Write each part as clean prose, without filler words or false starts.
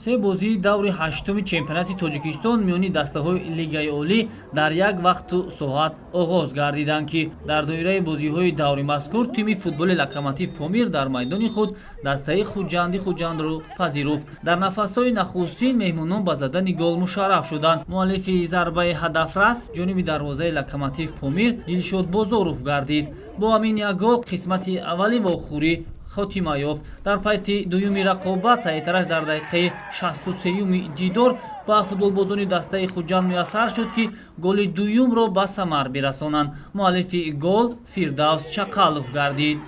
Се бозии даври ҳаштуми чемпионати Тоҷикистон миёни дастаҳои Лигаи Олӣ дар як вақту соат оғоз гардиданд, ки дар доираи бозиҳои даври мазкур тими футболи «Локомотив Помир» дар майдони худ дастаи Хуҷанди Хуҷандро пазируфт. Дар нафасҳои нахустин меҳмонон ба задани гол мушарраф шуданд. Муаллифи зарбаи ҳадафрас ҷониби дарвозаи «Локомотив Помир» Дилшод Бозоров гардид. Бо ҳамин як гол қисмати аввали вохӯрӣ хотима ёфт. Дар пайти дуюми рақобат саҳитараш дар дақиқаи 63-юми дидор ба футболбозони дастаи Хуҷанд муяссар шуд, ки голи дуюмро ба самар бирасонанд. Муаллифи гол Фирдавс Чақалов гардид.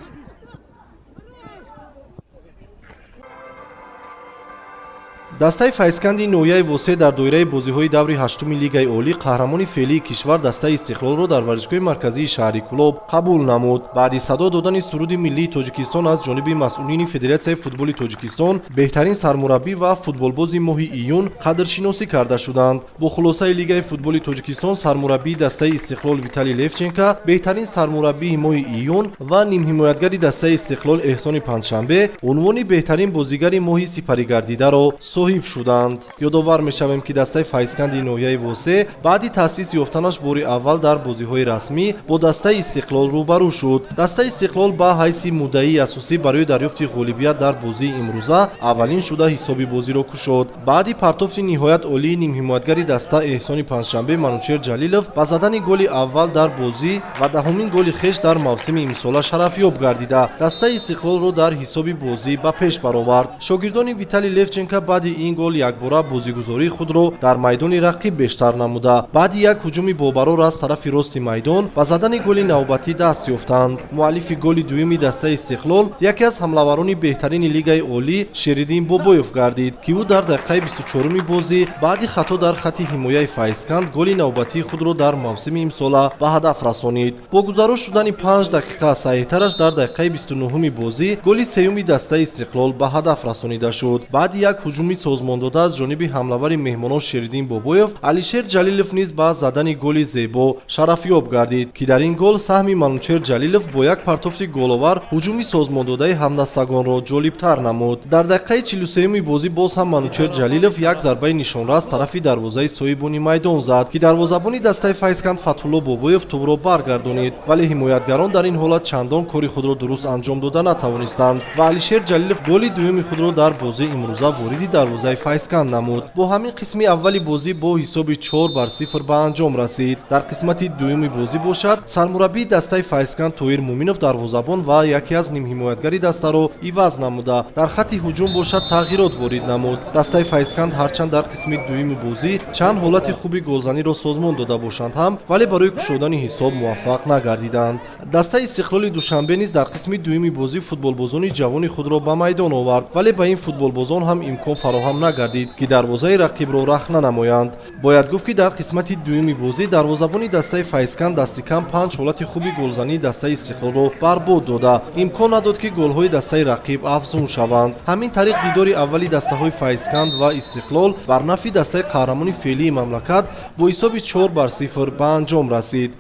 Дастаи Файзканди ноҳияи Восе дар доираи бозиҳои даври ҳаштуми Лигаи Олӣ қаҳрамони феълии кишвар, дастаи Истиқлолро дар варзишгоҳи марказии шаҳри Кӯлоб қабул намуд. Баъди садо додани суруди миллии Тоҷикистон аз ҷониби масъулини Федератсияи футболи Тоҷикистон, беҳтарин сармураббӣ ва футболбози моҳи июн қадршиносӣ карда шуданд. Бо хулосаи Лигаи футболи Тоҷикистон, сармураббии дастаи Истиқлол Виталий Левченко беҳтарин сармураббии моҳи июн ва нимҳимоятгари дастаи Истиқлол Эҳсони Панҷшанбе унвони беҳтарин бозигари моҳи сипаригардидаро соҳиб шуданд. Ёдовар мешавем, ки дастаи Файзканди ноҳияи Восе баъди таъсис ёфтанаш бори аввал дар бозиҳои расмӣ бо дастаи Истиқлол рӯбарӯ шуд. Дастаи Истиқлол ба ҳайси муддаии асосӣ барои дарёфти ғолибият дар бозии имрӯза аввалин шуда ҳисоби бозиро кушод. Баъди партофти ниҳоят олии нимҳимоятгари даста Эҳсони Панҷшанбе, Манучер Ҷалилов ба задани голи аввал дар бозӣ ва даҳумин голи хеш дар мавсими имсола шарафёб гардида, дастаи Истиқлолро дар ҳисоби бозӣ ба пеш баровард. Шогирдони Виталий Левченко баъди ин гол якбора бозигузории худро дар майдони рақиб бештар намуда, баъди як ҳуҷуми бобарор аз тарафи рости майдон ба задани голи навбатӣ даст ёфтанд. Муаллифи голи дуюми дастаи Истиқлол яке аз ҳамлаварони беҳтарини Лигаи Олӣ Шериддин Бобоев гардид, ки ӯ дар дақиқаи 24-уми бозӣ баъди хато дар хатти ҳимояи Файзканд голи навбатии худро дар мавсими имсола ба ҳадаф расонид. Бо гузарош шудани 5 дақиқа саҳиҳтараш дар дақиқаи 29-уми бозӣ голи сеюми дастаи Истиқлол ба ҳадаф расонида шуд. Баъди як ҳуҷуми созмондода аз ҷониби ҳамлавари меҳмонон Шериддин Бобоев, Алишер Ҷалилов низ ба задани голи зебо шарафёб гардид, ки дар ин гол саҳми Манучер Ҷалилов бо як партофти головар ҳуҷуми созмондодаи ҳамдастагонро ҷолибтар намуд. Дар дақиқаи 43-юми бозӣ боз ҳам Манучер Ҷалилов як зарбаи нишонрас тарафи дарвозаи соҳибони майдон зад, ки дарвозабони дастаи Файзканд Фатҳулло Бобоев тӯбро баргардонид, вале ҳимоятгарон дар ин ҳолат чандон кори худро дуруст анҷом дода натавонистанд ва Алишер Ҷалилов голи дуюми худро дар бозии имрӯза вориди дарвозаи Файзканд намуд. Бо ҳамин қисми аввали бозӣ бо ҳисоби 4-0 ба анҷом расид. Дар қисмати дуюми бозӣ бошад, сармураббии дастаи Файзканд Тоҳир Муминов дарвозабон ва яке аз нимҳимоятгари дастаро иваз намуда, дар хатти ҳуҷум бошад тағйирот ворид намуд. Дастаи Файзканд ҳарчанд дар қисми дуюми бозӣ чанд ҳолати хуби голзаниро созмон дода бошанд ҳам, вале барои кушодани ҳисоб муваффақ нагардиданд. Дастаи Истиқлоли Душанбе низ дар қисми дуюми бозӣ футболбозони ҷавони худро ба майдон овард, вале ба ин футболбозон ҳам имкон фароҳам нагардид, ки дарвозаи рақибро рахна намоянд. Бояд гуфт, ки дар қисмати дуюми бозӣ дарвозабони дастаи Файзканд дасти кам панҷ ҳолати хуби голзании дастаи Истиқлолро барбод дода, имкон надод, ки голҳои дастаи рақиб афзун шаванд. Ҳамин тариқ, дидори аввали дастаҳои Файзканд ва Истиқлол бар нафъи дастаи қаҳрамони феълии мамлакат бо ҳисоби 4-0 ба анҷом расид.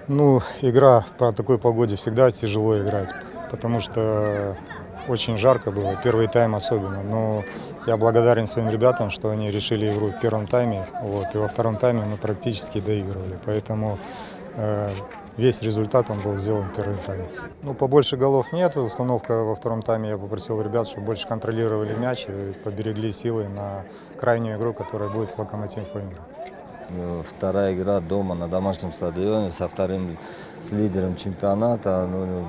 Ну, игра по такой погоде всегда тяжело играть, потому что очень жарко было, первый тайм особенно. Но я благодарен своим ребятам, что они решили игру в первом тайме, вот, и во втором тайме мы практически доигрывали. Поэтому весь результат он был сделан в первом тайме. Ну, побольше голов нет. Установка во втором тайме, я попросил ребят, чтобы больше контролировали мяч и поберегли силы на крайнюю игру, которая будет с «Локомотив Памир». Вторая игра дома на домашнем стадионе со вторым, с лидером чемпионата. Ну,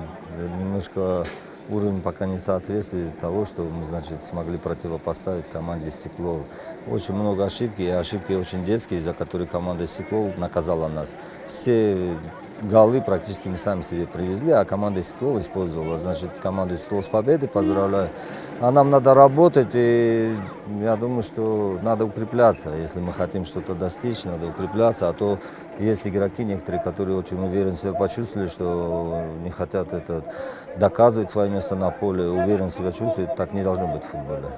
немножко уровень пока не соответствует того, что мы, значит, смогли противопоставить команде «Истиклол». Очень много ошибки, и ошибки очень детские, за которые команда «Истиклол» наказала нас. Все голы практически мы сами себе привезли, а команда «Истиклол» использовала. Значит, команду «Истиклол» с победой поздравляю. А нам надо работать, и я думаю, что надо укрепляться. Если мы хотим что-то достичь, надо укрепляться, а то есть игроки некоторые, которые очень уверенно себя почувствовали, что не хотят это доказывать свое место на поле, уверенно себя чувствуют. Так не должно быть в футболе.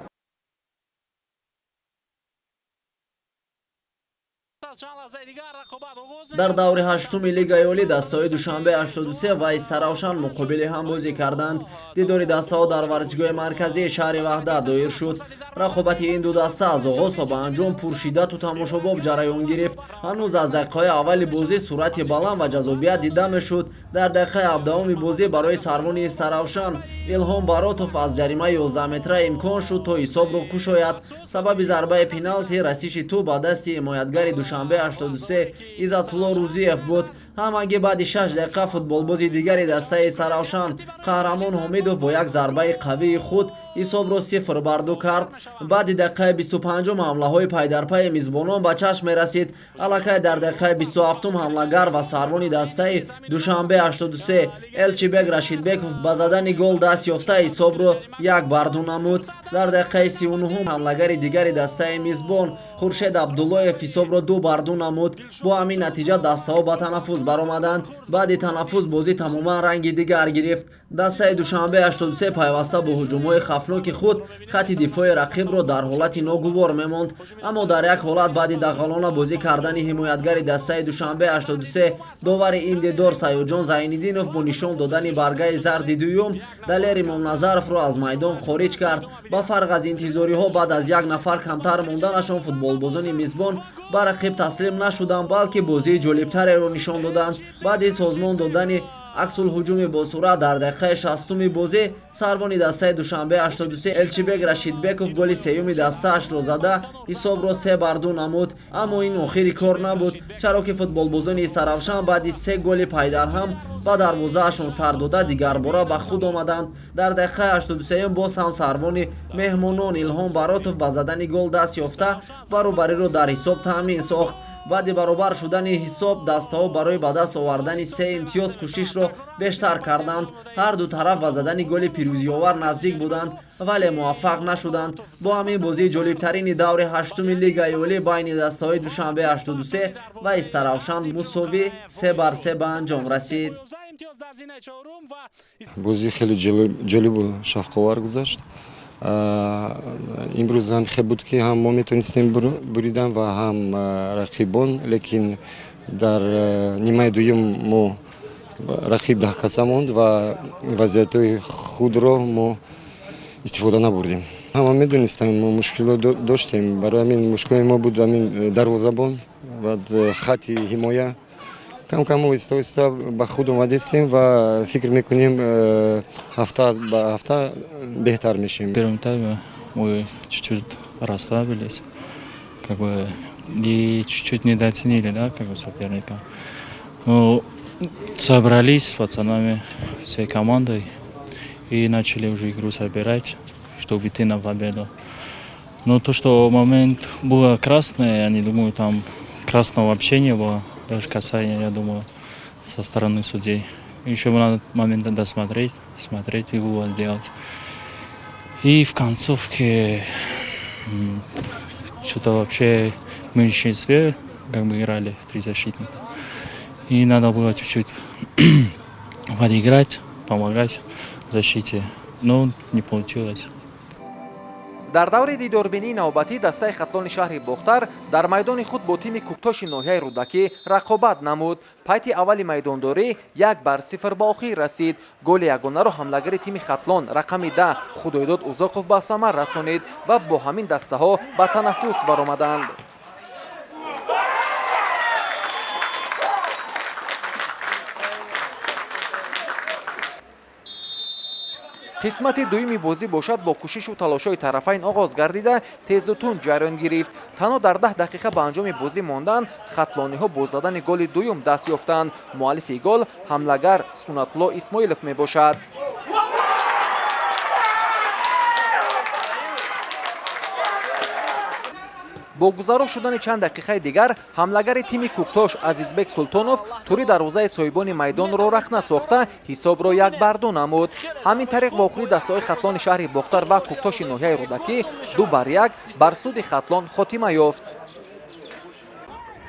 Дар даври ҳаштуми Лигаи Олӣ дастаҳои Душанбе 83 ва Истаравшан муқобили ҳам бозӣ карданд. Дидори дастаҳо дар варзишгоҳи марказии шаҳри Ваҳдат доир шуд. Рақобати ин ду даста аз оғоз то ба анҷом пуршиддату тамошобоб ҷараён гирифт. Ҳанӯз аз дақиқаҳои аввали бозӣ суръати баланд ва ҷаззобият дида мешуд. Дар дақиқаи 17-уми бозӣ барои сарвони Истаравшан Илҳом Баротов аз ҷаримаи 11 метра имкон шуд, то ҳисобро кушояд. Сабаби зарбаи пеналти расиши тӯб ба дасти ҳимоятгари Душанбе 83 Иззатулло Рӯзиев буд. Ҳамагӣ баъди 6 дақиқа футболбози дигари дастаи Истаравшан Қаҳрамон Ҳомидов бо як зарбаи қавии худ ҳисобро 0-2 кард. Баъди дақиқаи 25-ум ҳамлаҳои пайдарпайи мизбонон ба чашм мерасид. Аллакай дар дақиқаи 27-ум ҳамлагар ва сарвони дастаи Душанбе 83 Элчибек Рашидбеков ба задани гол даст ёфта, ҳисобро 1-2 намуд. Дар дақиқаи 39-ум ҳамлагари дигари дастаи мизбон Хуршед Абдуллоев ҳисобро 2-2 намуд. Бо ҳамин натиҷа дастаҳо ба танаффус баромаданд. Баъди танаффус бозӣ тамоман ранги дигар гирифт. Дастаи Душанбе 83 пайваста бо ҳуҷумҳои хавфноки худ хатти дифои рақибро дар ҳолати ногувор мемонд. Аммо дар як ҳолат, баъди дағалона бозӣ кардани ҳимоятгари дастаи Душанбе 83, довари ин дидор Саёдҷон Зайниддинов бо нишон додани баргаи зарди дуюм Далер Имомназаровро аз майдон хориҷ кард. Ба фарқ аз интизориҳо, баъд аз як нафар камтар монданашон футболбозони мизбон ба рақиб таслим нашуданд, балки бозии ҷолибтареро нишон доданд. Баъди созмон додани аксулҳуҷуми босуръат дар дақиқаи 60-уми бозӣ сарвони дастаи Душанбе 83 Элчибек Рашидбеков голи сеюми дастаашро зада, ҳисобро 3-2 намуд. Аммо ин охири кор набуд, чаро ки футболбозони Истаравшан баъди се голи пайдарҳам ба дарвозаашон сар дода, дигарбора ба худ омаданд. Дар дақиқаи 83-ум боз ҳам сарвони меҳмонон Илҳом Баротов ба задани гол даст ёфта, баробариро дар ҳисоб таъмин сохт. Баъди баробар шудани ҳисоб дастаҳо барои ба даст овардани се имтиёз кӯшишро бештар карданд. Ҳарду тараф ба задани голи пирӯзиовар наздик буданд, вале муваффақ нашуданд. Бо ҳамин бозии ҷолибтарини даври ҳаштуми Лигаи Олӣ байни дастаҳои Душанбе 83 ва Истаравшан мусовӣ 3-3 ба анҷом расид. Бозӣ хеле ҷолибу шавқовар гузашт. Имрӯз ҳам хел буд, ки ҳам мо метавонистем буридан ва ҳам рақибон, лекин дар нимаи дуюм мо рақиб 10 каса монд ва вазъиятҳои худро мо истифода набурдем. Ҳама медонистем, мо мушкилот доштем. Барои ҳамин мушкилои мо буд ҳамин дарвозабон ва хатти ҳимоя. Кам кам оҳиста оҳиста ба худ омадистем ва фикр мекунем, ҳафта ба ҳафта беҳтар мешем. В первом тайме мы чуть-чуть расслабились, как бы, и чуть-чуть недооценили, да, как бы, соперника. Ну, собрались с пацанами, всей командой, и начали уже игру собирать, чтобы идти на победу. Но то, что момент было красное, я не думаю, там красного вообще не было, даже касания, я думаю, со стороны судей. Еще надо момент досмотреть, смотреть и вывод сделать. И в концовке что-то вообще в меньшинстве как бы играли в три защитника. И надо было чуть-чуть подыграть, помогать защите. Но не получилось. Дар даври дидорбинии навбатӣ дастаи Хатлони шаҳри Бохтар дар майдони худ бо тими Кӯктоши ноҳияи Рӯдакӣ рақобат намуд. Пайти аввали майдондорӣ 1-0 ба охир расид. Голи ягонаро ҳамлагари тими Хатлон рақами 10 Худойдод Узоқов ба самар расонид ва бо ҳамин дастаҳо ба танаффус баромаданд. Қисмати дуюми бозӣ бошад, бо кӯшишу талошҳои тарафайн оғоз гардида, тезу тунд ҷараён гирифт. Танҳо дар 10 дақиқа ба анҷоми бозӣ мондан хатлониҳо бо задани голи дуюм даст ёфтанд. Муаллифи гол ҳамлагар Сунатулло Исмоилов мебошад. Бо гузаро шудани чанд дақиқаи дигар ҳамлагари тими Кӯктош Азизбек Султонов тури дарвозаи соҳибони майдонро рахна сохта, ҳисобро 1-2 намуд. Ҳамин тариқ вохӯрии дастаҳои Хатлони шаҳри Бохтар ва Кӯктоши ноҳияи Рӯдакӣ 2-1 бар суди Хатлон хотима ёфт.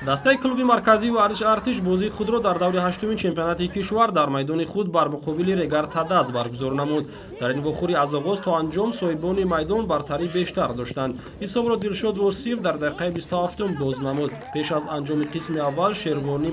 Дастаи клуби марказии варзиши Артиш бозии худро дар даври ҳаштуми чемпионати кишвар дар майдони худ бар муқобили Регар ТадАЗ баргузор намуд. Дар ин вохӯрӣ аз оғоз то анҷом соҳибони майдон бартарӣ бештар доштанд. Ҳисобро Дилшод Восиф дар дақиқаи 27-ум боз намуд. Пеш аз анҷоми қисми аввал Шервонӣ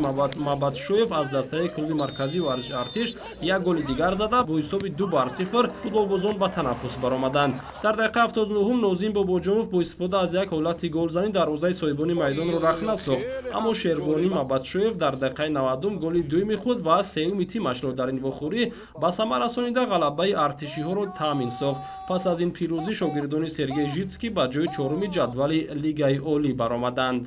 Мабадшоев аз дастаи клуби марказии варзиши Артиш як голи дигар зада, бо ҳисоби 2-0 футболбозон ба танаффус баромаданд. Дар дақиқаи 79-ум Нозим Бобоҷонов бо истифода аз як ҳолати голзанӣ дарвозаи соҳибони майдонро рахна сохт, аммо Шервонӣ Мабадшоев дар дақиқаи 90-ум голи дуюми худ ва сеюми тимашро дар ин вохӯрӣ ба самар расонида, ғалабаи артишиҳоро таъмин сохт. Пас аз ин пирӯзӣ шогирдони Сергей Житский ба ҷои чоруми ҷадвали Лигаи Олӣ баромаданд.